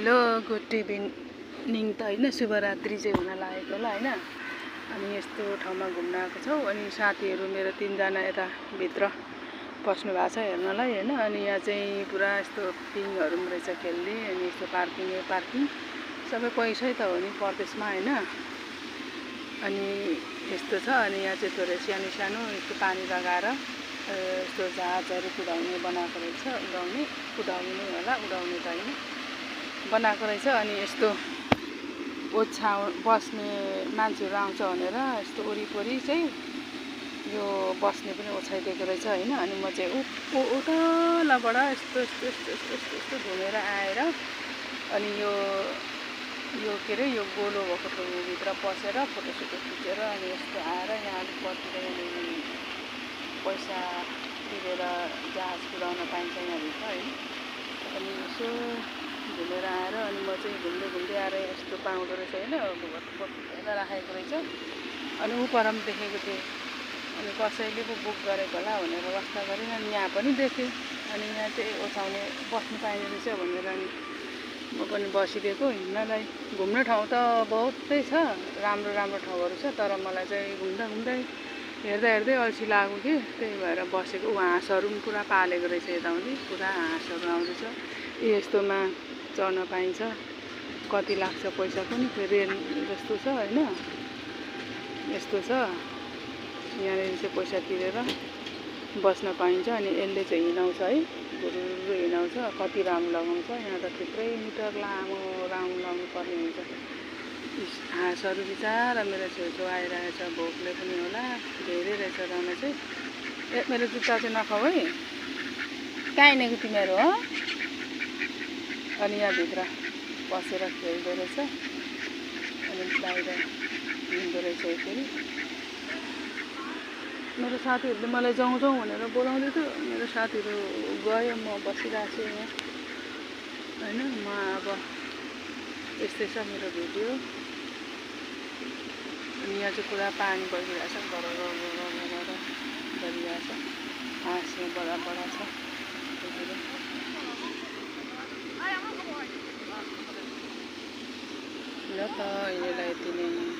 Hello good evening त होइन शुभरात्रि चाहिँ हुन लागेको होला होइन। अनि यस्तो ठाउँमा घुम्न आएको छौँ। अनि साथीहरू मेरो 3 जना यता भित्र पस्नु भएको छ हेर्नलाई होइन। अनि यहाँ चाहिँ पुरा यस्तो पिङहरू पनि रहेछ खेल्ने। अनि यस्तो पार्किङ सबै पैसै त हो नि परदेशमा होइन। अनि यस्तो छ। अनि यहाँ चाहिँ थोरै सानो यस्तो पानी लगाएर यस्तो जहाजहरू कुदाउने बनाएको रहेछ। कुदाउने होला, उडाउने त होइन, बनाएको रहेछ। अनि यस्तो बस्ने मान्छेहरू आउँछ भनेर यस्तो वरिपरि चाहिँ यो बस्ने पनि ओछ्याइदिएको रहेछ होइन। अनि म चाहिँ उकालाबाट यस्तो घुमेर आएर अनि यो के अरे यो गोलो भएको ठाउँभित्र पसेर फोटोसोटो खिचेर अनि यस्तो आएर यहाँ अलिक पर्तिर पैसा तिरेर जहाज कुदाउन पाइन्छ यहाँभित्र होइन। अनि यसो घुमेर आएर अनि म चाहिँ घुम्दै आएर यस्तो पाउँदो रहेछ होइन। बसेर राखेको रहेछ। अनि पर पनि देखेको थिएँ। अनि कसैले पो बुक गरेको होला भनेर वास्ता गरेँ। अनि यहाँ पनि देखेँ। अनि यहाँ चाहिँ ओछ्याउने बस्नु पाइने रहेछ भनेर अनि म पनि बसिदिएको हिँड्नलाई। घुम्ने ठाउँ त बहुतै छ, राम्रो ठाउँहरू छ। तर मलाई चाहिँ घुम्दै हेर्दै अल्छी लाग्यो कि त्यही भएर बसेको। हाँसहरू पनि पुरा पालेको रहेछ यताउति, पुरा हाँसहरू आउँदैछ। यस्तोमा चढ्न पाइन्छ, कति लाग्छ पैसा पनि, रेल जस्तो छ होइन। यस्तो छ, यहाँनिर चाहिँ पैसा तिरेर बस्न पाइन्छ। अनि यसले चाहिँ हिँडाउँछ है, गुरुरु हिँडाउँछ। कति राउन्ड लगाउँछ, यहाँ त थुप्रै मिटर लामो राउन्ड लगाउनु पर्ने हुन्छ। हाँसहरू बिचारा मेरो छेउछेउ आइरहेछ, भोकले पनि होला, धेरै रहेछ राउन्ड चाहिँ। मेरो जुत्ता चाहिँ नखाऊ है, कहाँ हिँडेको तिमीहरू हो। अनि यहाँभित्र बसेर खेल्दो रहेछ। अनि बाहिर हिँड्दो रहेछ फेरि। मेरो साथीहरूले मलाई जाउँ भनेर बोलाउँदै थियो। मेरो साथीहरू गयो, म बसिरहेको छु यहाँ होइन। म अब यस्तै छ मेरो भिडियो। अनि यहाँ चाहिँ पुरा पानी बगिरहेछ, गरिरहेछ। हाँस यहाँ बडा छ। ल त अहिलेलाई यति नै।